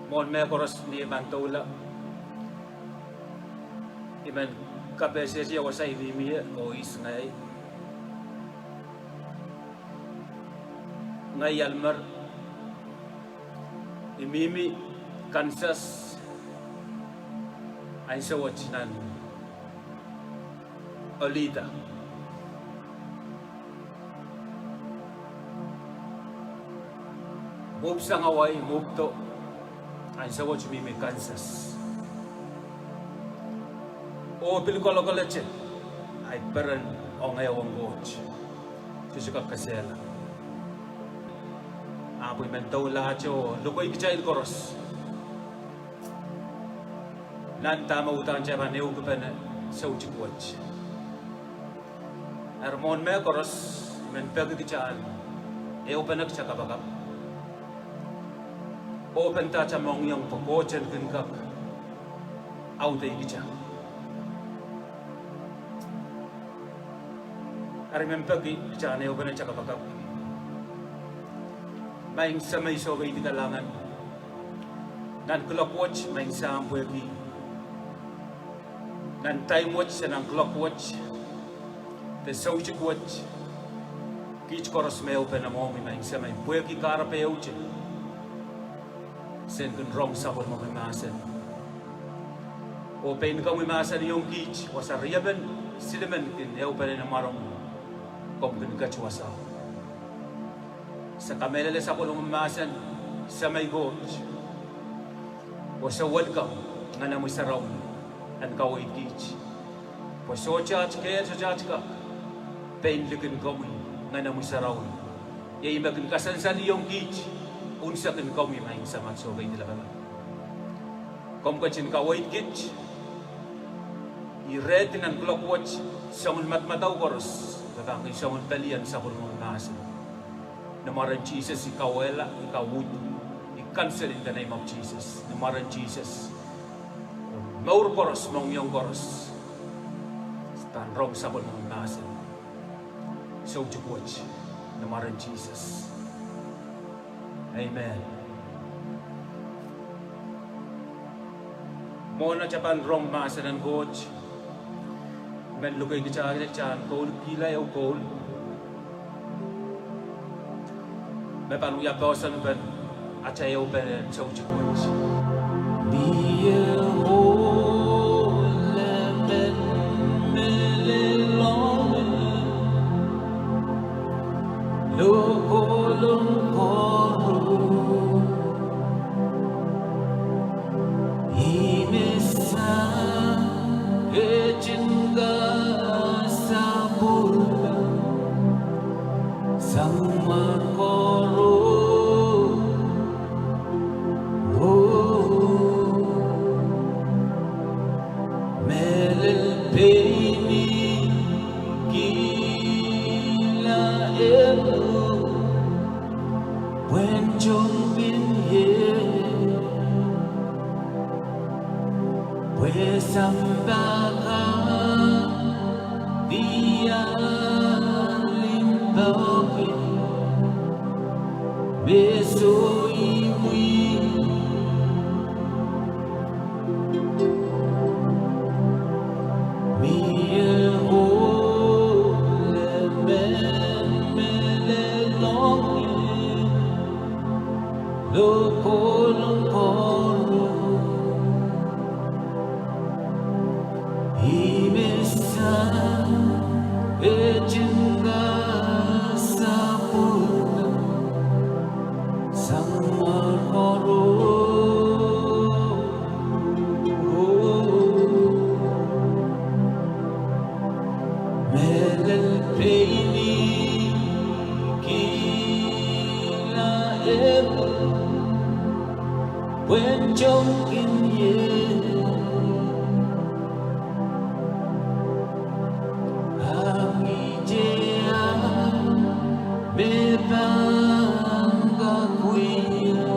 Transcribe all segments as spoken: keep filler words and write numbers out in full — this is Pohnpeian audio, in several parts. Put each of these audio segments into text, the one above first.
Mwohn mehkoaros ni I men doula, I men kapehsetie wasa I mihmi ie oh ihs ngehi. Ngehi Elmer, I mihmi Kansas, ansou wet nan Oleta. Mwuhpw sang Hawaii, mwuhpw do, ansou wet I mihmi Kansas. Oh pil kolokolete ahi peren ong ehu ong Koht, sohte kak kesehla. Ahpw I men doulahte oh lokoi kitail koaros nan dahme uhdahn kitail pahn ehukipene soutik wet. Eri mwohn mehkoaros I men peki kitail en ehupene kitail kapakap, ohpenda atail mohngiong pwe Koht en kin kak audehkitail. Eri I men peki kitail en ehupene kitail kapakap. Maing Semei sohpeidi kalahngan, nan kuloak wet maing Sahm pwehki nan time wet, se nan kuloak wet, de soutik wet, kiht koaros me ehupene mwohmwi maing Semei pwehki kahrepe ehute sen kin rong sapwellimomwi mahsen. Oh pein komwi mahsanihong kiht wasa riemen silimen kin ehupene ni mwaromwi, komw kin ket wasao. Se kamehlele sapwellimomwi mahsen, Semei Koht, oh se welcome Ngenemwi Sarawi en kaweid kiht. Pwe sohte aht kehl, sohte aht kak, pein likin komwi Ngenemwi Sarawi, iei me kin kasansalihong kiht unsek en komwi maing Samat sohpeidi lapalap. Komw ketin kaweid kiht, irehdi nan kuloak wet soangen madamadau koaros me pahn kin soangen pelien sapwellimomwi mahsen. Ni mwaren Sises I kauwehla, I kauhdi, I cancel in the name of Jesus. Ni mwaren Sises, mour koaros, mohngiong koaros pahn rong sapwellimomwi mahsen soutik wet, ni mwaren Sises. Amen. Mwohn atail pahn rong mahsen en Koht, I men lukeikitailla atail koulkihla ehu koul me pahn wia poahsoanpen atail ehupene soutik wet. Mie ohl emen me lelong lokolong koaros, ihme sang ketin kak sapwung sang mehkoaros. Oh, mehlel pein I kihla ehu pwehn tomw kin ie. Pwe sampah kan diar limpoak me soh imwi. Mie ohl emen me lelong lokolong koaros, ihme sang ketin kak sapwung sang mehkoaros. Mehlel pein I kihla ehu pwehn tomw kin ie. Ahpw ihte ahpw me pahn kak wia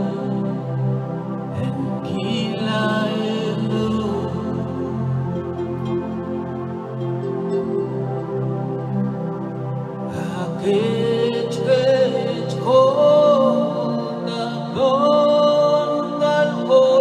en kihla ehu. A ketiket ko, a pohn ngal ko.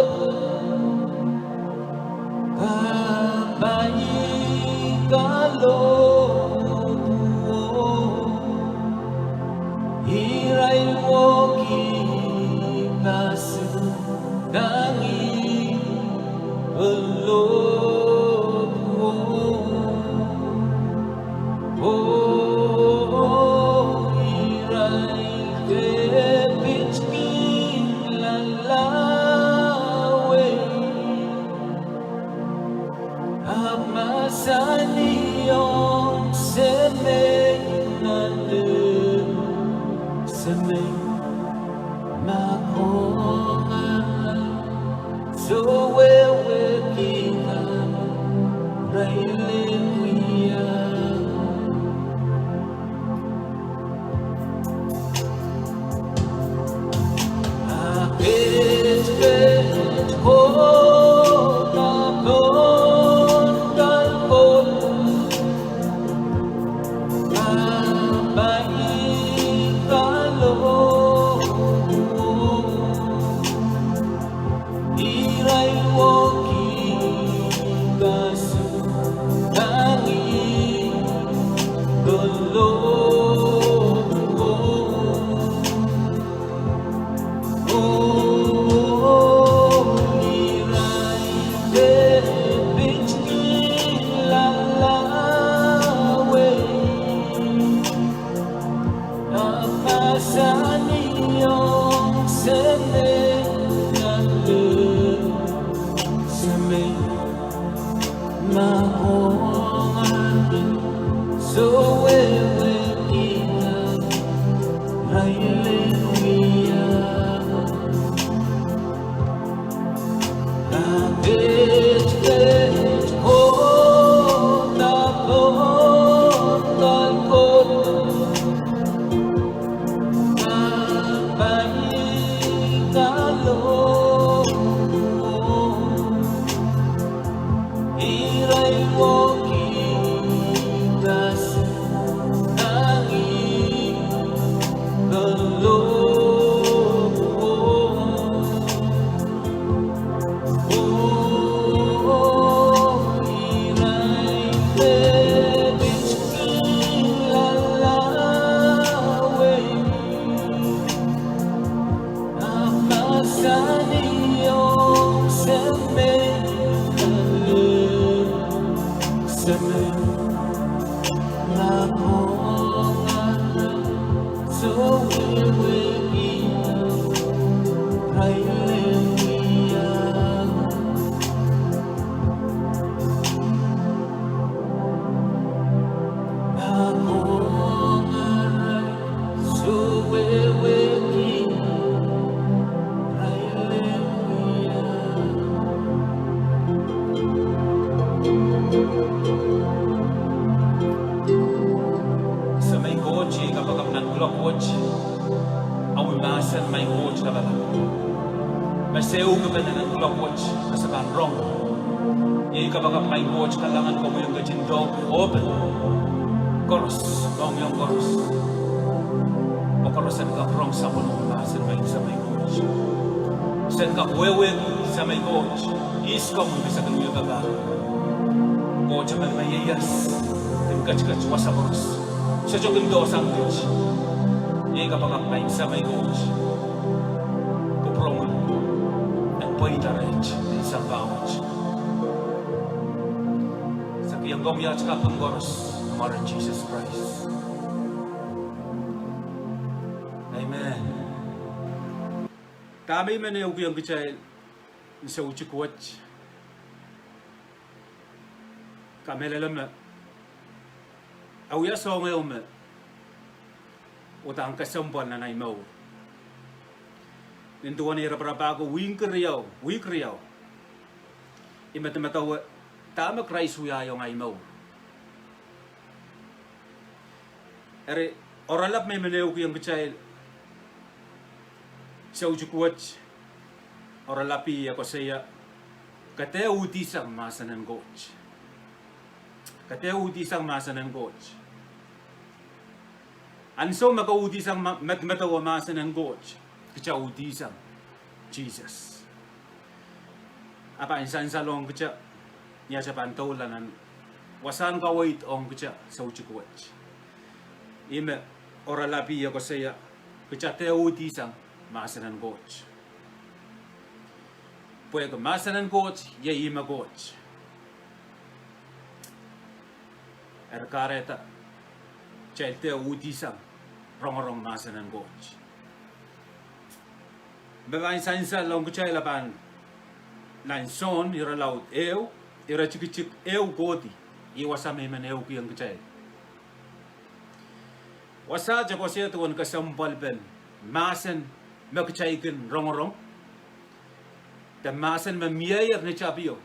Semei Koht, iei kapakap nan kuloak wet, awi mahsen, Maing Koht Lapalap, me se uhkipene nan kuloak wet, me se pahn rong. Iei kapakap, Maing Koht, kalahngan, koasoiong ketin doh open koaros, mohngiong koaros, pwe koaros en kak rong sapwellimomwi mahsen, Maing Semei Koht. Se en kak wehwehki, Semei Koht, ihs komwi, me se kin wia papah. Koht emen me ieias kin ketiket wasa koaros. Sohte kin dohsang kit. Iei kapakap, Maing Semei Koht, kupwuromwi en pweida reht nan sampah wet. Se kihong komwi aht kaping koaros, mwaren Sises Krais. Amen. Dahme I men ehukihong kitail ni soutik wet, kamehlele me e wia soahng ehu me uhdahn kesempwal nan ahi mour. Nin duwen ei raparapahki wihk riau, wihk riau, I medemedewe dahme Krais wiahiong ahi mour. Eri, oaralap me I men ehukihong kitail soutik wet, oaralap ih e koasoia, ke dehr uhdihsang mahsen en Koht. Ke dehr uhdihsang mahsen en Koht. Ansou me ke uhdihsang ma-, medemedewe mahsen en Koht, kitail uhdihsang Sises. E pahn sansalong kitail ni atail pahn doula nan wasahn kaweid ong kitail soutik wet. Ih me oaralap ih e koasoia, kitail dehr uhdihsang mahsen en Koht. Pwehki mahsen en Koht iei ihme Koht. Eri kahrehda kitail dehr uhdihsang rongorong mahsen en Koht. Me pahn sansalong kitail e pahn nan Sohn irelaud ehu, iretikitik ehu kohdi, ih wasa me I men ehukihong kitail. Wasaht e koasoia duwen kesempwalpen mahsen me kitail kin rongorong, de mahsen me mieier ni tapio,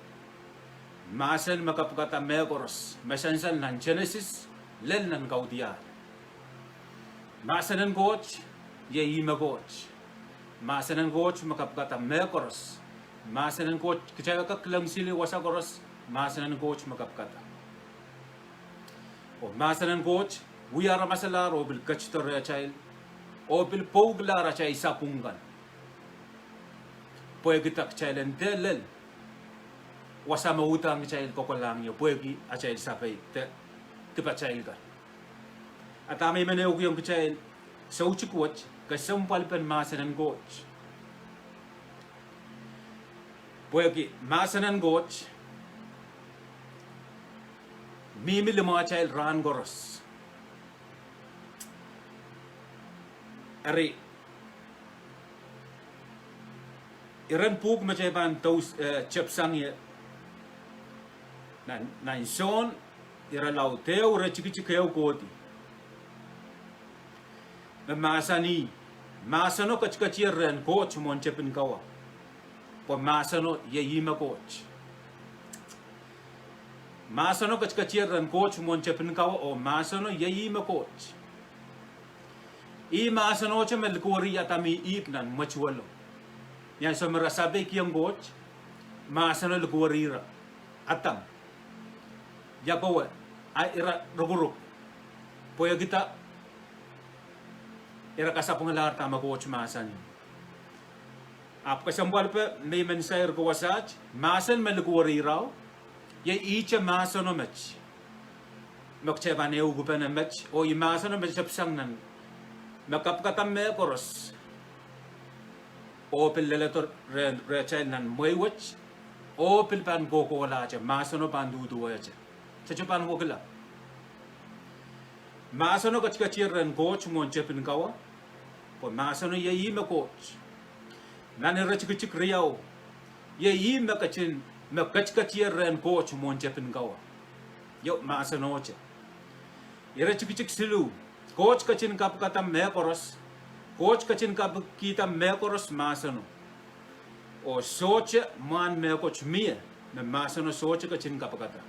mahsen me kapikada mehkoaros, me sansal nan Senesis lel nan Kaudiahl. Mahsen en Koht iei ihme Koht. Mahsen en Koht me kapikada mehkoaros. Mahsen en Koht, kitail kak kilang sili wasa koaros, mahsen en Koht me kapikada. Oh mahsen en Koht wia aramasalahr oh pil ketido rehtail, oh pil pwoukilahr atail sapwung kan, pwehki kitail en dehr lel wasa me uhdahn kitail kokolahng ie pwehki atail sapeik de dipatail kan. A dahme I men ehukihong kitail soutik wet, kesempwalpen mahsen en Koht. Pwehki mahsen en Koht mihmi limwahtail rahn koaros. Eri, iren pwuhk me kitail pahn tepsang ie, Nan, nan Sohn irelaud ehu, iretikitik ehu kohdi, me mahsanih, mahseno ketiketier rehn Koht mwohn tepin kawa, pwe mahseno iei ih me Koht. Mahseno ketiketier rehn Koht mwohn tepin kawa, oh mahseno iei ih me Koht. Ih mahsenohte me likwerih Adam oh Ihp nan mwetuwelo. Ni ansou me re sapeikiong Koht, mahseno likwerih ira. Adam, ia kowe, a ira rukuruk, pwehki dah? Ira kasapwungalahr dahme Koht mahsanih. Ahpw kesempwalpe me I men sair ko wasaht, mahsen me likwerih irahu, iei ihte mahseno met me kitail pahn ehukipene met, oh ih mahseno me tepsang nan, me kapikada mehkoaros, oh pil leledo rehn, rehtail nan mwehi wet, oh pil pahn kohkohlahte, mahseno pahn duduwehte. Sohte pahn wekila. Mahseno ketiketier rehn Koht mwohn tepin kawa, pwe mahseno iei ih me Koht. Nan iretikitik riau, iei ih me ketin, me ketiketier rehn Koht mwohn tepin kawa, iei mahsenohte. Iretikitik siluh, Koht ketin kapikada mehkoaros, Koht ketin kapikihda mehkoaros mahseno, oh sohte mwahn mehkot mie me mahseno sohte ketin kapikada.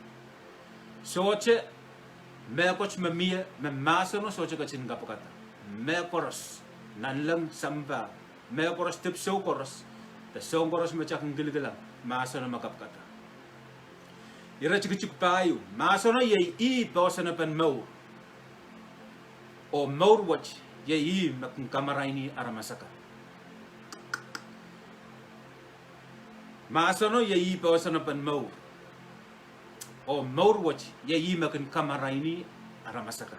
Sohte mehkot me mie me mahseno sohte ketin kapikada. Mehkoaros, nanleng, sampah, mehkoaros, dipwisou koaros, de soahng koaros me kitail kin kilikilang, mahseno me kapikada. Iretikitik pahieu, mahseno iei ih poahsoan en mour, oh mour wet iei ih me kin kamaraini aramas akan. Mahseno iei ih poahsoan en mour, oh mour wet iei ih me kin kamaraini aramas akan.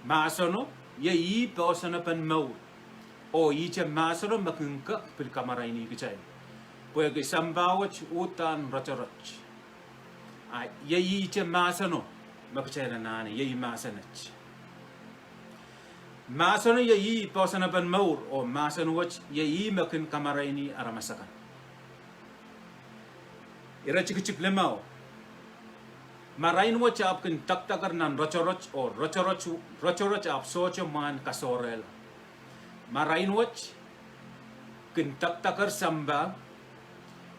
Mahseno iei ih poahsoan en mour, oh ihte mahseno me kin kak pil kamaraini kitail, pwehki sampah wet uhdahn rotorot. A iei ihte mahseno me kitail anahne, iei mahsen et. Mahseno iei ih poahsoan en mour, oh mahsen wet iei ih me kin kamaraini aramas akan. Iretikitik limau, marain wet ahpw kin dakdaker nan rotorot, oh rotorot, rotorot ahpw sohte mwahn kasohrehla. Marain wet kin dakdaker sampah,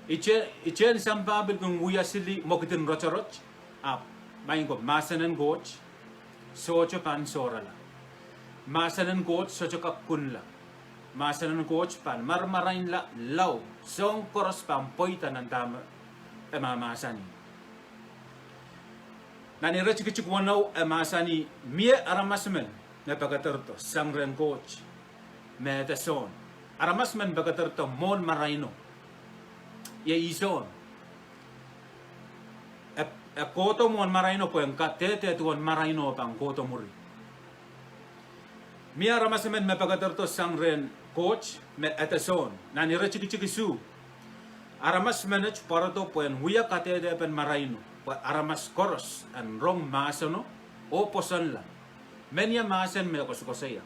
ihte, ihtehn sampah pil kin wia sili mwekid en rotorot, ahpw, maing ko, mahsen en Koht sohte pahn sohrala. Mahsen en Koht sohte kak kunla. Mahsen en Koht pahn maramarainla lao, soahng koaros pahn pweida nan dahme e mahmahsanih. Nan iretikitik weneu e mahsanih, mie aramas emen me pekederdo sang rehn Koht me ede Sohn. Aramas emen pekederdo mwohn maraino, iei Sohn. E, e kohdo mwohn maraino pwe en kadehde duwen maraino pahn kohdo mwuri. Mie aramas emen me pekederdo sang rehn Koht me ede Sohn. Nan iretikitik isuh, aramas menet pwarodo pwe en wia kadehdepen maraino, pwe aramas koaros en rong mahseno oh pwosonla. Menia mahsen me koasokoasoia.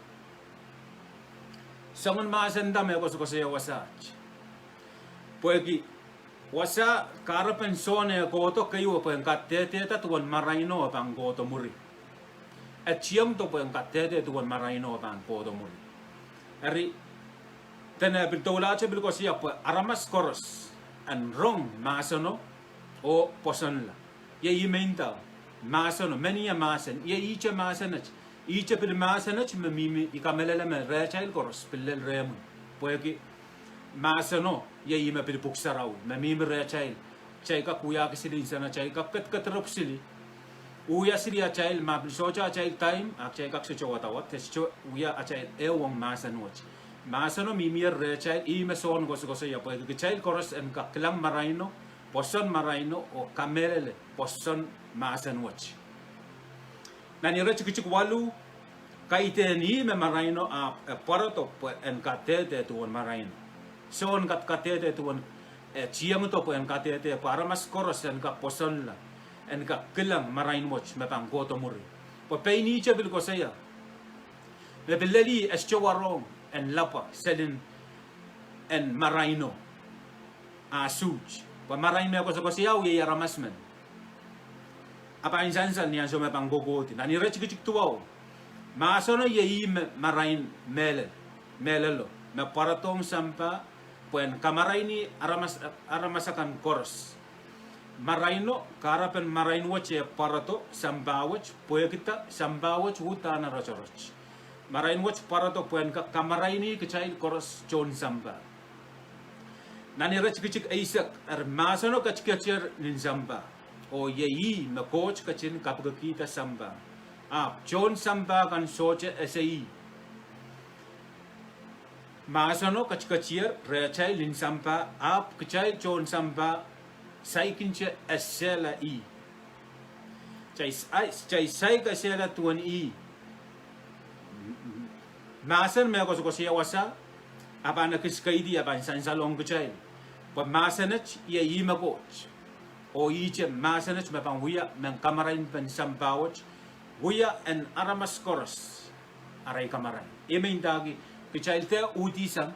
Soangen mahsen da me koasokoasoia wasaht? Pwehki wasa kahrepen Sohn e kohdo keieu pwe en kadehdehda duwen maraino pahn kohdo mwuri. E tiengdo pwe en kadehde duwen maraino pahn kohdo mwuri. Eri, dene pil doulahte pil koasoia pwe aramas koaros en rong mahseno oh pwosonla. Iei ih me nda, mahseno, menia mahsen, iei ihte mahsen et. Ihte pil mahsen et me mihmi, I kamehlele me rehtail koaros pil lel rehmwi. Pwehki mahseno iei ih me pil pwuhk sarawi me mihmi rehtail. Kitail kak wiahki sili, nsene kitail kak kedkediropw sili, wia sili atail, ma pil sohte atail time, a kitail kak sohte wadawad, de sohte wia atail ehu ong mahsen wet. Mahseno mihmi rehtail, ih me Sohn koasokoasoia pwehki kitail koaros en kak kilang maraino, pwoson maraino oh kamehlele pwoson mahsen wet. Nan iretikitik waluh, kaidehn ih me maraino ahpw e pwarodo pwe en kadehde duwen maraino. Sohn kadkadehde duwen, e tiengdo pwe en kadehde pwe aramas koaros en kak pwosonla, en kak kilang marain wet me pahn kohdo mwuri. Pwe pein ihte pil koasoia me pil lel ih e sohte warohng en lapwa selin en maraino a suht. Pwe marain me koasokoasoiahu iei aramas men. A pahn sansal ni ansou me pahn kohkohdi. Nan iretikitik duwau, mahseno iei ih me marain mehlel, mehlelo, me pwarodohng sampah, pwehn kamaraini aramas, aramas akan koaros. Maraino, kahrepen marain wet e pwarodo sampah wet, pwehkida sampah wet uhdahn rotorot. Marain wet pwarodo pwehn kak kamaraini kitail koaros tohn sampah. Nan iretikitik eisek, eri mahseno ketiketier nin sampah, oh iei ih me Koht ketin kapikipikihda sampah. Ahpw tohn sampah kan sohte ese ih. Mahseno ketiketier rehtail nin sampah, ahpw kitail tohn sampah saikinte esehla ih. Kitail, kitail saik esehla duwen ih. Mahsen me koasokoasoia wasa, a pahn ekis kaidi, a pahn sansalong kitail. Pwe mahsenet iei ih me Koht. Oh ihte mahsenet me pahn wia mehn kamarainpen sampah wet, wia en aramas koaros arail kamarain. I men ndahki, kitail dehr uhdisang,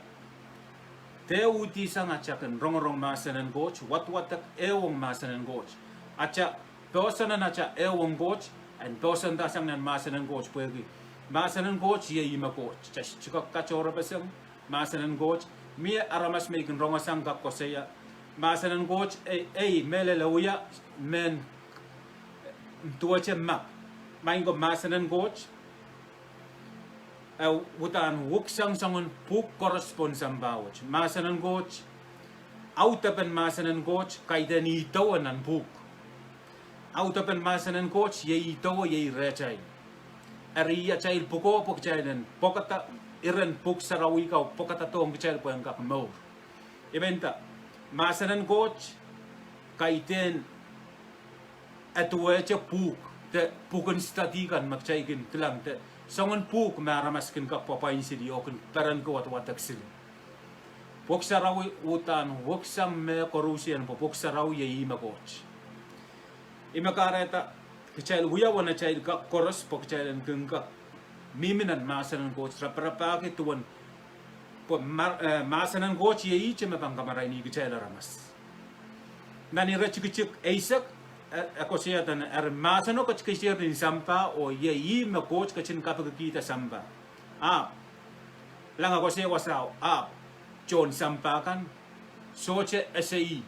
dehr uhdisang atail kin rongorong mahsen en Koht, wadwadek ehuong mahsen en Koht. Atail poahsoan en atail ehuong Koht, en poahsoandahsang nan mahsen en Koht pwehki mahsen en Koht iei ih me Koht. Kitail sohte kak katohrepeseng mahsen en Koht. Mie aramas me I kin rongosang kak koasoia, mahsen en Koht, ei, ei, mehlel e wia mehn duwehte map. Maing ko, mahsen en Koht e uhdahn weksang soangen pwuhk koaros pohn sampah wet. Mahsen en Koht, audepen mahsen en Koht kaidehn idaho nan pwuhk. Audepen mahsen en Koht iei idaho, iei rehtail. Eri atail pwukoa pwe kitail en pwokada, iren pwuhk sarawi ko pwokadadohng kitail pwehn kak mour. I men nda, mahsen en Koht kaidehn e duwehte pwuhk, de pwuken study kan me kitail kin kilang, de soangen pwuhk me aramas kin kak pwapwainseli oh kin perenki wadwadek sili. Pwuhk sarawi uhdahn weksang mehkoaruhsie pwe pwuhk sarawi iei ih me Koht. Ih me kahrehda kitail wia uwen atail kak koaros pwe kitail en kin kak mihmi nan mahsen en Koht, raparapahki duwen, pwe ma-, eh, mahsen en Koht iei ihte me pahn kamaraini kitail aramas. Nan iretikitik eisek, e, e koasoia dene, eri mahseno ketiketier nin sampah, oh iei ih me Koht ketin kapikipikihda sampah. Ahpw, kilang e koasoia wasao, ahpw tohn sampah kan sohte ese ih.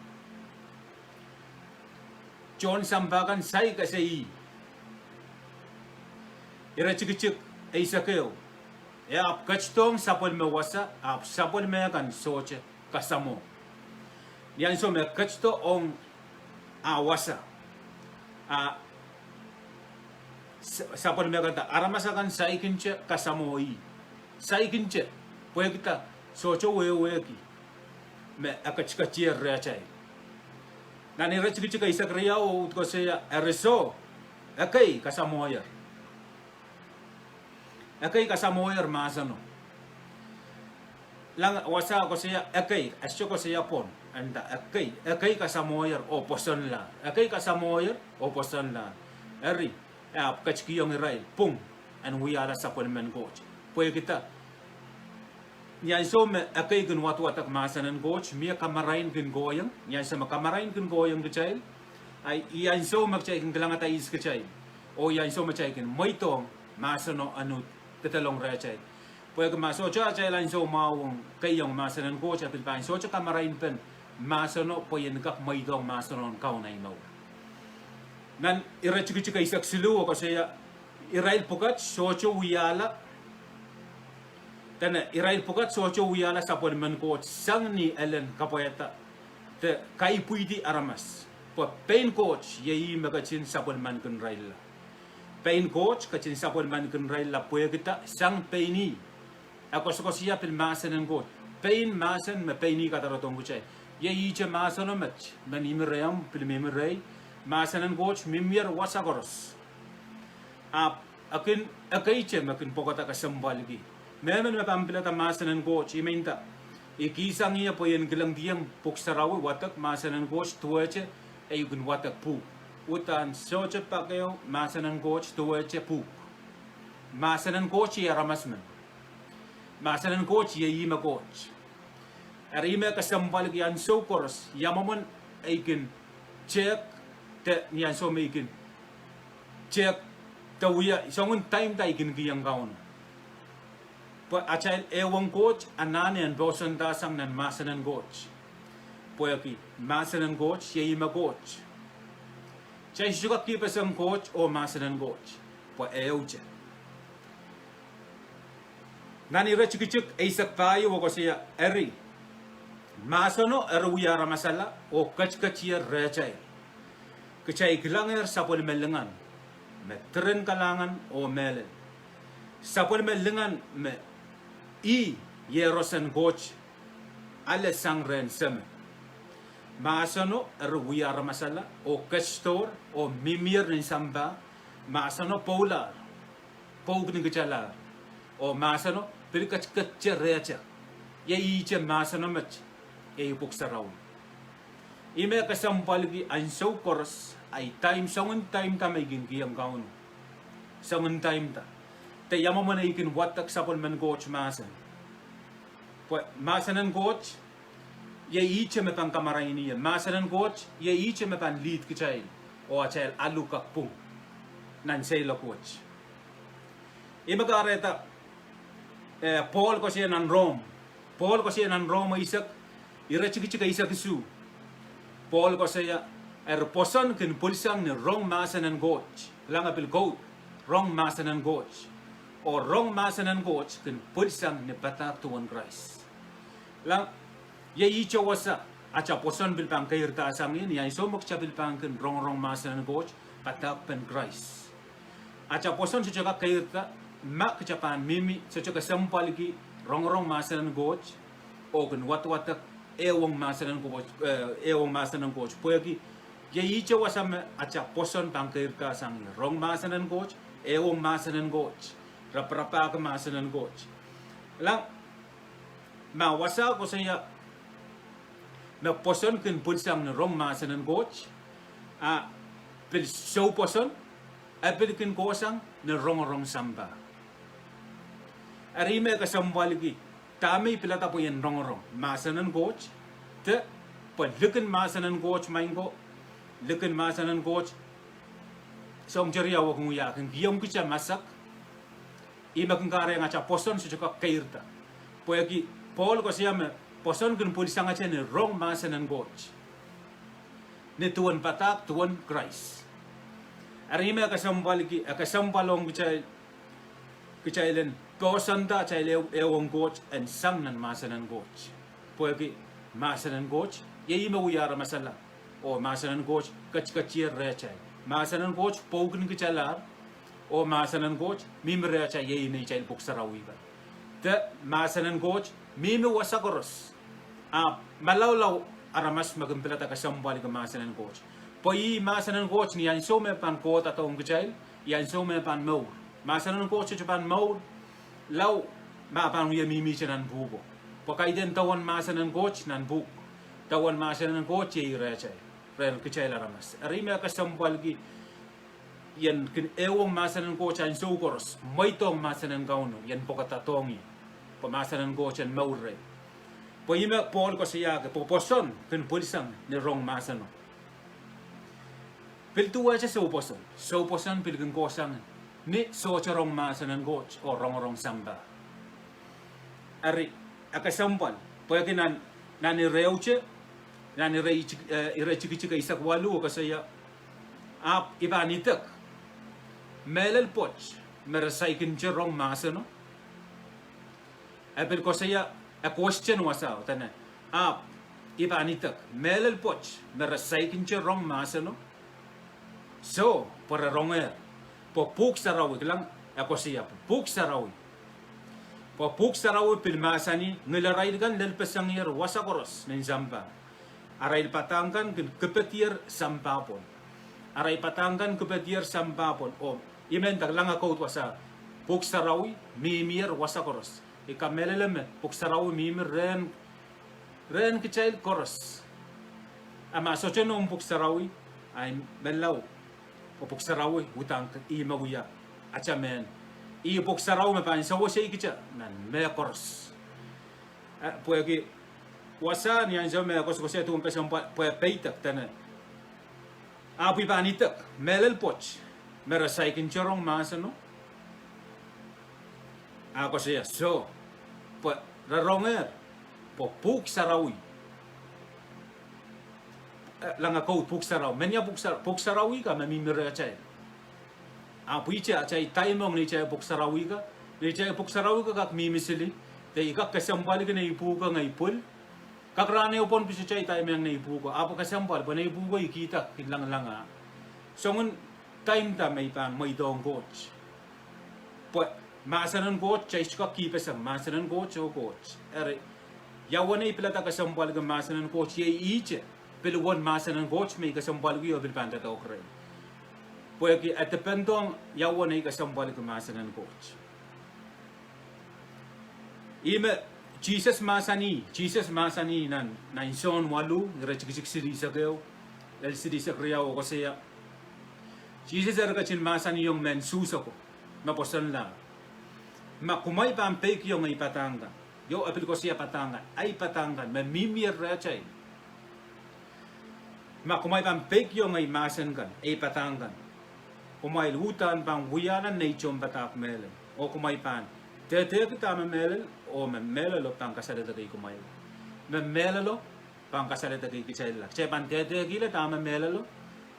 Tohn sampah kan saik ese ih. Iretikitik eisek ehu, e ahpw ketidohng sapwellime wasa, ahpw sapwellime kan sohte kasamwo. Ni ansou me ketido ong ah wasa, a, sa-, sapwellime kan, aramas akan saikinte kasamwo ih. Saikinte, pwehkida sohte wehwehki me e ketiketier rehtail. Nan iretikitik eisek riau, e koasoia, eri soh, ekei kasamwoher. Ekei kasamwoher mahseno. Kilang wasa koasoia ekei, e sohte koasoia pwon, e nda ekei, ekei kasamwoher oh pwosonlahr. Ekei kasamwoher oh pwosonlahr. Eri, e ahpw ketikihong irail pwung en wiahla sapwellimen Koht. Pwehkida, ni ansou me ekei kin wadwadek mahsen en Koht, mie kamarain kin kohieng, ni ansou me kamarain kin kohieng kitail, a ih ansou me kitail kin kilangada ihs kitail, oh ih ansou me kitail kin mweidohng mahseno en uhd pedolong rehtail. Pwehki ma sohte atail ansou mwahu ong keiong mahsen en Koht, e pil pahn sohte kamarainpen mahseno pwe I en kak mweidohng mahseno en Kauno ahi mour. Nan iretikitik eisek siluh e koasoia, irail pwukat sohte wiahla, dene irail pwukat sohte wiahla sapwellimen Koht sang ni elen kapwaiada de kaipwihdi aramas. Pwe pein Koht iei ih me ketin sapwellimankin irailla. Pein Koht ketin sapwellimankin irailla pwehkida sang pein ih. E koasokoasoia pil mahsen en Koht. Pein mahsen me pein ih kadarodohng kitail. Iei ihte mahseno met, me mihmi rehmw pil mihmi rehi. Mahsen en Koht mihmier wasa koaros. Ahpw e kin, ekei ihte me kin pwokada kesempwalki. Mehmen me pahn pilada mahsen en Koht, I men nda, I kihsang ie pwe I en kilangdiong pwuhk sarawi wadek mahsen en Koht duwehte e kin wadek pwuhk. Uhdahn sohte pak ehu mahsen en Koht duwehte pwuhk. Mahsen en Koht iei aramas men. Mahsen en Koht iei ih me Koht. Eri ih me kesempwalki ansou koaros, ia mwomwen I kin tehk, de ni ansou me I kin tehk, de wia soangen time da I kin kihong Kauno. Pwe atail ehuong Koht anahne en pousonda sang nan mahsen en Koht. Pwehki mahsen en Koht iei ih me Koht. Kitail sohte kak kihpeseng Koht oh mahsen en Koht, pwe ehute. Nan iretikitik eisek pahieu e koasoia, eri, mahseno eri wia aramasala oh ketiketier rehtail. Kitail kilangehr sapwellime lingan, me diren kalahngan oh mehlel. Sapwellime lingan me ih, iehrosen Koht, ale sang rehn Seme. Mahseno eri wia aramasala oh ketidohr oh mihmier nin sampah. Mahseno pwoulahr, pwoukihkitallahr. Oh mahseno pil ketiketier rehtail. Iei ihte mahseno met, iei Pwuhk Sarawi. Ih me kesempwalki ansou koaros, ahi time, soangen time da me I kin kihong Kauno. Soangen time da. De ia mwomwen I kin wadek sapwellimen Koht mahsen. Pwe mahsen en Koht iei ihte me pahn kamaraini ie. Mahsen en Koht iei ihte me pahn lead kitail oh atail alu kak pwung nan seiloak wet. Ih me kahrehda, eh, Pohl koasoia nan Rom. Pohl koasoia nan Rom eisek, iretikitik eisek isuh. Pohl koasoia, eri pwoson kin pwilsang ni rong mahsen en Koht. Kilang, e pil koud, rong mahsen en Koht. Oh rong mahsen en Koht kin pwilsang ni padahk duwen Krais. Kilang, iei ihte wasa ata pwoson pil pahn keirda sang ie, ni ansou me kita pil pahn kin rongorong mahsen en Koht, padahkpen Krais. Ata pwoson sohte kak keirda ma kita pahn mihmi, sohte kesempwalki rongorong mahsen en Koht oh kin wadwadek ehuong mahsen en Koht, eh, ehuong mahsen en Koht. Pwehki iei ihte wasa me ata pwoson pahn keirda sang ie, rong mahsen en Koht, ehuong mahsen en Koht, raparapahki mahsen en Koht. Kilang, ma wasa koasoia me pwoson kin pwilsang ni rong mahsen en Koht, a pil soupwoson, e pil kin kohsang ni rongorong sampah. Eri ih me kesempwalki dahme I pilada pwe I en rongorong, mahsen en Koht, de pwe likin mahsen en Koht, maing ko, likin mahsen en Koht, soahng teri awa kin wia, kin kihong kita masak, ih me kin kahrehiong ata pwoson sohte kak keirda. Pwehki Pohl koasoia me pwoson kin pwilsangete ni rong mahsen en Koht, ni duwen padahk duwen Krais. Eri ih me kesempwalki, e kesempwalohng kitail, kitail en pousonda atail eh, ehuong Koht en sang nan mahsen en Koht. Pwehki mahsen en Koht iei ih me wia aramasala. Oh mahsen en Koht ketiketier rehtail. Mahsen en Koht pwoukihkitallahr. Oh mahsen en Koht mihmi rehtail, iei neitail Pwuhk Sarawi kan. De mahsen en Koht mihmi wasa koaros. Ahpw malaulau aramas me kin pilada kesempwalki mahsen en Koht. Pwe ih mahsen en Koht ni ansou me pahn kohdadohng kitail, ih ansou me pahn mour. Mahsen en Koht sohte pahn mour, lao ma pahn wie mihmihte nan pwuhko. Pwe kaidehn dewen mahsen en Koht nan pwuhk. Dewen mahsen en Koht iei rehtail, rehn kitail aramas. Eri ih me kesempwalki I en kin ehuong mahsen en Koht ansou koaros, mweidohng mahsen en Kauno, I en pwekadadohng ie. Pwe mahsen en Koht en mour reh. Pwe ih me Pohl koasoiahki, pwe pwoson kin pwilsang ni rong mahseno. Pil duwehte soupwoson, soupwoson pil kin kohsang ni sohte rong mahsen en Koht oh rongorong sampah. Eri, e kesempwal, pwehki nan, nan irehute, nan ire, eh, iretikitik eisek waluh e koasoia, ahpw I pahn idek mehlel pwoat me re saikinte rong mahseno. E pil koasoia, e question wasao dene, ahpw I pahn idek mehlel pwoat me re saikinte rong mahseno. Soh, pwe re rongehr. Pwe Pwuhk Sarawi, kilang, e koasoia, Pwuhk Sarawi. Pwe Pwuhk Sarawi pil mahsanih, ngihl arail kan lelpesengier wasa koaros nin sampah. Arail padahk kan kin kipedier sampah pwon. Arail padahk kan kipedier sampah pwon. Oh, I men dak, kilang, e koud wasa, Pwuhk Sarawi mihmier wasa koaros. I kamehlele me Pwuhk Sarawi mihmi rehn, rehn kitail koaros. A ma sohte noumw Pwuhk Sarawi, a I menlau, pwe Pwuhk Sarawi udahn ih me wia ata mehn. Ih Pwuhk Sarawi me pahn sewese kita nan mehkoaros. Eh, pwehki Wasa ni ansou me e koasokoasoia duwen kesempwal pwe e peidek dene, ahpw I pahn idek mehlel pwoat me re saikinte rong mahseno. A koasoia soh, pwe re rongehr pwe Pwuhk Sarawi, eh, langako Pwuhk Sarawi, men ia Pwuhk Sar-, Pwuhk Sarawi ka me mihmi rehtail. Ahpw ihte atail daimohng neitail Pwuhk Sarawi ka, neitail Pwuhk Sarawi ka kak mihmi sili, de I kak kesempwaliki nei pwuhko ngehi pwil. Kak rahn ehu pwon pwe sohte I daimehiong nei pwuhko, ahpw kesempwal pwe nei pwuhko I kihda kin langalanga. Soangen daim da me I pahn mweidohng Koht. Pwe mahsen en Koht, kitail sohte kak kihpeseng mahsen en Koht oh Koht. Eri, ia uwen ei pilada kesempwaliki mahsen en Koht, iei ihte pil uwen mahsen en Koht me I kesempwaliki oh pil pahn doadoahk reh. Pwehki e dipendohng ia uwen ei kesempwaliki mahsen en Koht. Ih me Sises mahsanih, Sises mahsanih nan, nan Sohn waluh, iretikitik silihsek ehu, lel silihsek riau e koasoia. Sises eri ketin mahsanihong mehn Suhs ako me pwosonla, ma kumwail pahn peikiong ei padahk kan, iei e pil koasoia padahk kan, ei padahk kan me mihmi rehtail. Ma kumwail pahn peikiong ei mahsen kan, ei padahk kan, kumwail uhdahn pahn wiahla nei tohnpadahk mehlel, oh kumwail pahn dehdehki dahme mehlel, oh me mehlelo pahn kasaledekei kumwail. Me mehlelo pahn kasaledekei kitailla. Kitail pahn dehdehkihla dahme mehlelo,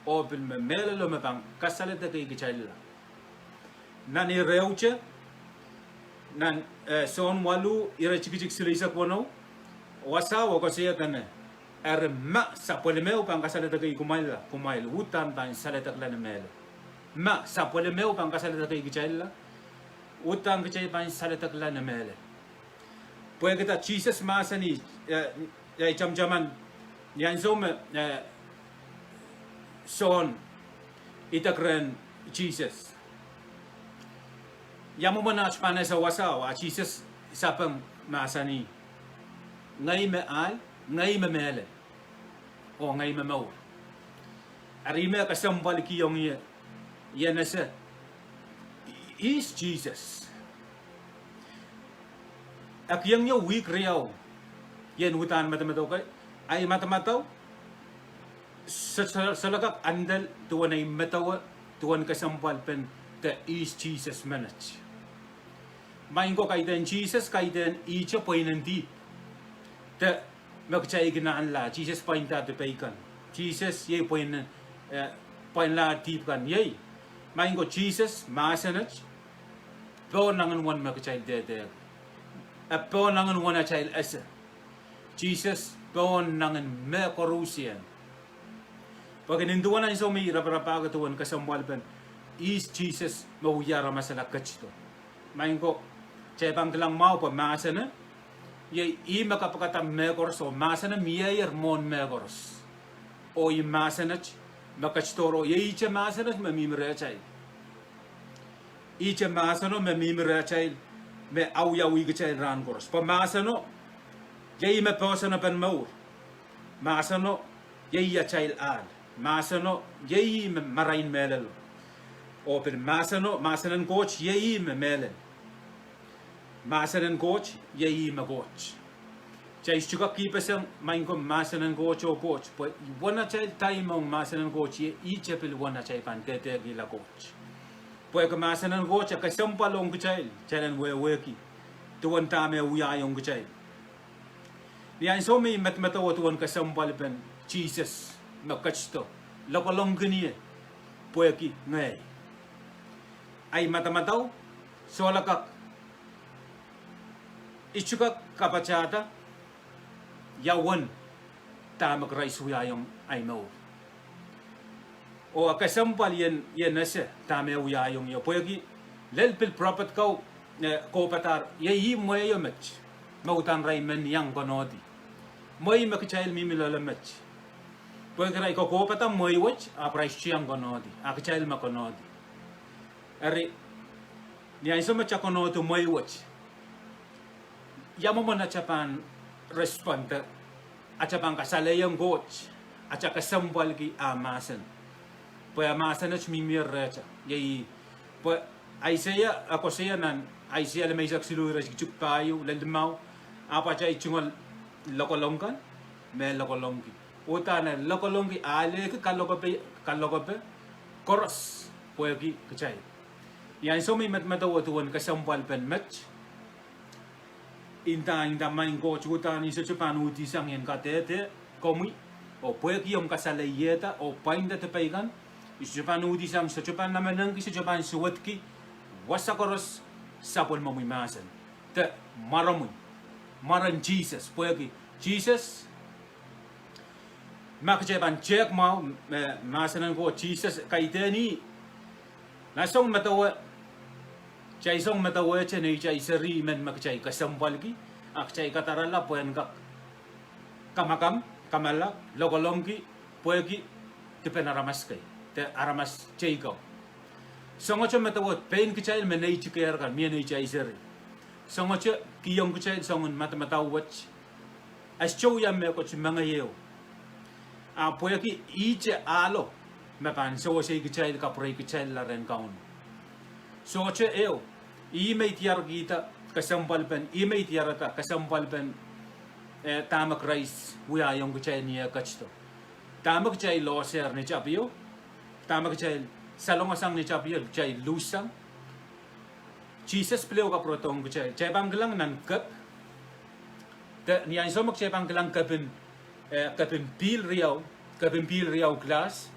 oh pil me mehlelo me pahn kasaledekei kitailla. Nan irehute, nan, eh, Sohn waluh, iretikitik silihsek weneu, wasao e koasoia dene, eri ma sapwellimeo pahn kasaledekei kumwailla, kumwail uhdahn pahn saledekla ni mehlel. Ma sapwellimeo pahn kasaledekei kitailla, uhdahn kitail pahn saledekla ni mehlel. Pwehki da Sises mahsanih, eh, eh, tamataman, ni ansou me, eh, Sohn idek rehn Sises, ia mwomwen aht pahn ese wasao, a Sises sapeng mahsanih, ngehi me ahl, ngehi me mehlel, oh ngehi me mour. Eri me kesempwalkihong ie, ien ese ihs Sises. E kihong ie wihk riau, ien uhdahn madamadau kei, ei madamadau, so-, so-, sohla kak andal duwen ei medewe, duwen kesempwalpen de ihs Sises menet. Maing ko, kaidehn Sises, kaidehn ihte pweinen dihp. De me kitail kin anahne, Sises pwainda dipei kan. Sises iei pweinen, eh, pwainla dihp kan iei. Maing ko, Sises mahsenet, pohn nangen uwen me kitail dehdehki. E pohn nangen uwen atail ese. Sises pohn nangen mehkoarusie. Pwehki nin duwen ansou me I raparapahki duwen kesempwalpen ihs Sises me wia aramasala ketido, maing ko, kitail pahn kilang mwahu pwe mahseno, iei ih me kapikada mehkoaros oh mahseno mieier mwohn mehkoaros. Oh ih mahsenet me ketidohr, iei ihte mahsenet me mihmi rehtail. Ihte mahseno me mihmi rehtail, me awiawih kitail rahn koaros. Pwe mahseno iei me poahsoan en mour. Mahseno iei atail ahl. Mahseno iei me marain mehlelo. Oh pil mahseno, mahsen en Koht iei me mehlel. Mahsen en Koht iei me Koht. Kitail sohte kak kihpeseng, maing ko, mahsen en Koht oh Koht, pwe uwen atail daimohng mahsen en Koht iei, ihte pil uwen atail pahn dehdehkihla Koht. Pwehki mahsen en Koht e kesempwal ong kitail, kitail en wehwehki duwen dahme e wiahiong kitail. Ni ansou me I medemedewe duwen kesempwalpen Sises me ketido, lokolongkin ie pwehki ngehi. Ei madamadau sohla kak, I sohte kak kapatahda ia uwen dahme Krais wiahiong ei mour. Oh e kesempwal ien, ien ese dahme e wiahiong ie pwehki lel pil prophet kau, eh, kohpadahr, iei ih mwehio met me uhdahn irail men iang konohdi. Mwehi me kitail mihmi loale met. Pwehki irail kokohpada mwehi wet, ahpw irail sohte iang konohdi, a kitail me konohdi. Eri, ni ansou me kitail konohdi mwehi wet, ia mwomwen atail pahn respond, atail pahn kasalehiong Koht, atail kesempwalki ah mahsen. Pwe ah mahsenet mihmi rehtail, iei, pwe Aiseia, e koasoia nan Aiseia limeisek siluh, iretikitik pahieu lel limau, ahpw atail tungoal lokolong kan, me lokolongki. Uhdahn e lokolongki, alehki kalokepe, kalokepe koaros pwehki kitail. Ni ansou me I medemedewe duwen kesempwalpen met, I nda, I nda, Maing Koht, uhdahn I sohte pahn uhdisang I en kadehde komwi, oh pwehki omw kasalehiehda oh pwainda dipei kan, I sohte pahn uhdisang, sohte pahn namenengki, sohte pahn suwedki wasa koaros sapwellimomwi mahsen de mwaromwi, mwaren Sises, pwehki Sises, ma kitail pahn tehk mwahu, me mahsen en Koht, Sises kaidehn ih, ma soang medewe, kitail soang medewehte neitail seri men me kitail kesempwalki, a kitail kadarala pwehn kak kamakam, kamala, lokolongki, pwehki dipen aramas kei, de aramas teikan. Soangote medewe pein kitail me neitiker kan, mie neitail seri. Soangote kihong kitail soangen madamadau wet, e sohte wia mehkot mengei ehu. A pwehki ihte ahlo me pahn sewesei kitail, kapwurei kitailla rehn Kauno. Sohte ehu, ih me I diarkihda kesempwalpen, ih me I diarada kesempwalpen, eh, dahme Krais wiahiong kitail ni eh ketido. Dahme kitail losehr ni tapio, dahme kitail salongasang ni tapio, kitail luhssang. Sises pil ehu kapwurodohng kitail. Kitail pahn kilang nan kep, de ni ansou me kitail pahn kilang kepin, eh, kepin pihl riau, kepin pihl riau class,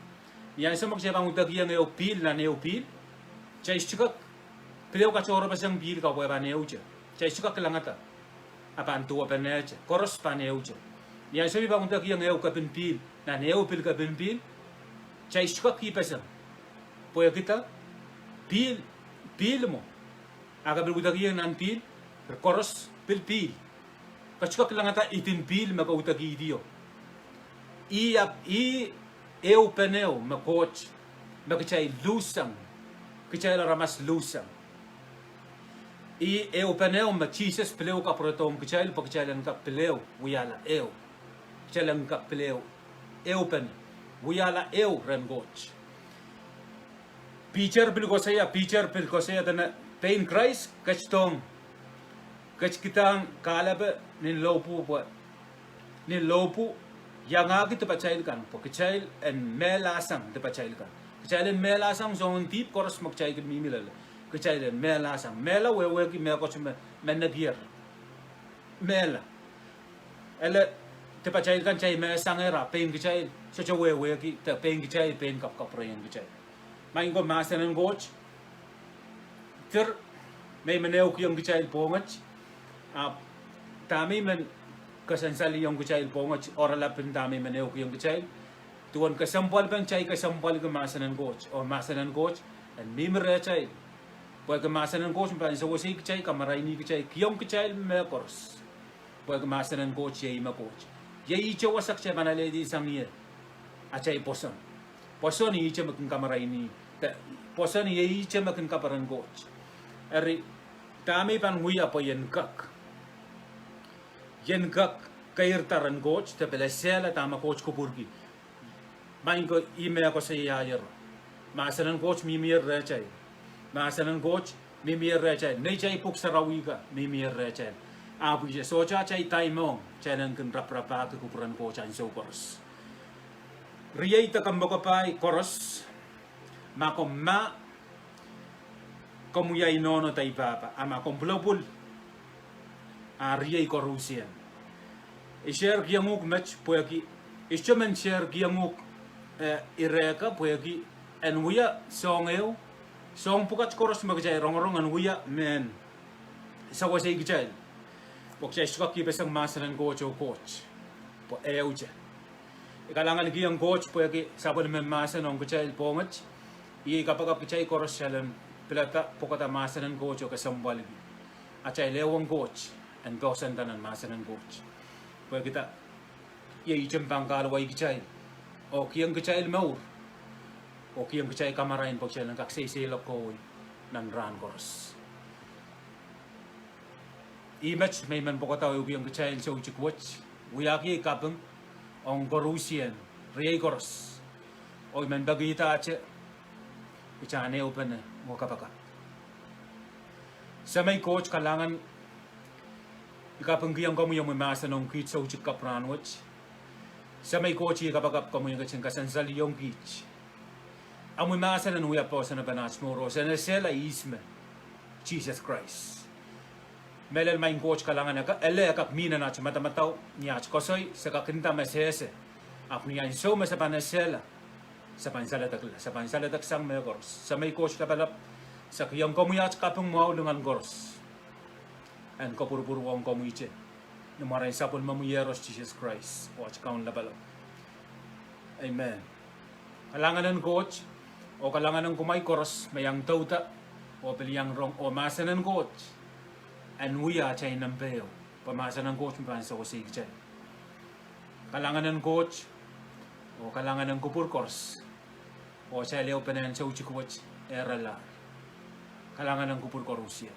ni ansou me kitail pahn uhdekihong ehu pihl nan ehu pihl, kitail sohte kak, pil ehu katohrepeseng pihl kapw e pahn ehute. Kitail sohte kak kilangada, a pahn duwepenehte, koaros pahn ehute. Ni ansou me I pahn uhdekihong ehu kepin pihl nan ehu pil kepin pihl, kitail sohte kak kihpeseng, pwehki dah, pihl, pihl mwo. A ke pil uhdekihong nan pihl, koaros pil pihl. Ke sohte kak kilangada idin pihl me ke uhdekihdi o. Ih ahpw, ih ehupen ehu me Koht, me kitail luhssang, kitail aramas luhssang. Ih ehupen ehu me Sises pil ehu kapwurodohng kitail, pwe kitail en kak pil ehu wiahla ehu. Kitail en kak pil ehu, ehupen, wiahla ehu rehn Koht. Piter pil koasoia, Piter pil koasoia dene pein Krais ketidohng, ketikidahng kahlepe nin lohpwu pwe, nin lohpwu iangahki dipatail kan, pwe kitail en mehlasang dipatail kan. Kitail en mehlasang soangen dihp koaros me kitail kin mihmi loale. Kitail en mehlasang. Mehla wehwehki mehkot me, me nekier. Mehla. Ele dipatail kan kitail mehsangehr a pein kitail sohte wehwehki, de pein kitail pein kapwkapwurehiong kitail. Maing ko, mahsen en Koht, dir me I men ehukihong kitail pwohnget, ahpw dahme I men kesensalihong kitail pwohnget, oaralap en dahme I men ehukihong kitail, duwen kesempwalpen kitail kesempwalki mahsen en Koht, oh mahsen en Koht en mihmi rehtail. Pwehki mahsen en Koht me pahn sewesei kitail, kamaraini kitail, kihong kitail mehkoaros. Pwehki mahsen en Koht iei me Koht. Iei ihte wasa kitail pahn alehdihsang ie atail pwoson. Pwoson ihte me kin kamaraini, de pwoson iei ihte me kin kaperen Koht. Eri, dahme I pahn wia pwe I en kak, I en kak keirda rehn Koht, de pil esehla dahme Koht kupwurki. Maing ko, ih me koasoiaiero. Mahsen en Koht mihmier rehtail. Mahsen en Koht mihmier rehtail. Neitail pwuhk sarawi ka mihmier rehtail. Ahpw ihte sohte atail daimohng kitail en kin raparapahki kupwuren Koht ansou koaros. Riei de kompoakepahi koaros, ma komw mah, komw wiahi nohno de I pahpa, a ma komw pwulopwul, a riei koaruhsie. I sharekihong uhk met pwehki, I sohte men sharekihong uhk, eh, ire ka pwehki en wia soahng ehu, soahng pwukat koaros me kitail rongorong en wia mehn sewesei kitail. Pwe kitail sohte kak kihpeseng mahsen en Koht oh Koht, pwe ehute. I kalahngankihong Koht pwehki sapwellime mahsen ong kitail pwohnget. Iei kapakap kitail koaros kitail en pilada pwokada mahsen en Koht oh kesempwalki atail ehuong Koht en poahsoanda nan mahsen en Koht. Pwehki dah, iei ihte me pahn kahluwa kitail, oh kihong kitail mour, oh kihong kitail kamarain pwe kitail en kak seiseiloak kohwei nan rahn koaros. Ih met me I men pwokada oh ehukihong kitail soutik wet, wiahki ei kaping ong koaruhsie, riei koaros. Oh I men pekihda ahte kitail en ehupene oh kapakap. Semei Koht, kalahngan I kapingkihong komwi omwi mahsen ong kiht soutik kapw rahnwet. Semei Koht, I kapakap komwi en ketin kasansalehiong kiht omwi mahsen en wia poahsoan en aht mour oh sen esehla ihs me Sises Krais. Mehlel maing Koht, kalahngan en ele e kak mih nan aht madamadau ni aht koasoi, se kak nda me se ese. Ahpw ni ansou me se pahn esehla, se pahn saledekla, se pahn saledeksang mehkoaros. Semei Koht lapalap, se kihong komwi aht kaping mwahu lingan koaros en kopwurupwurwong komwihte. Ni mwaren sapwellimomwi Iehros Sises Krais, aht Kaun Lapalap. Amen. Kalahngan en Koht, oh kalahngan en kumwail koaros me iang douda oh pil iang rong oh mahsen en Koht en wia atail nempe, pwe mahsen en Koht me pahn sewese kitail. Kalahngan en Koht, oh kalahngan en kupwur koaros, oh atail ehupene en soutik wet, ehrala. Kalahngan en kupwur koarusie.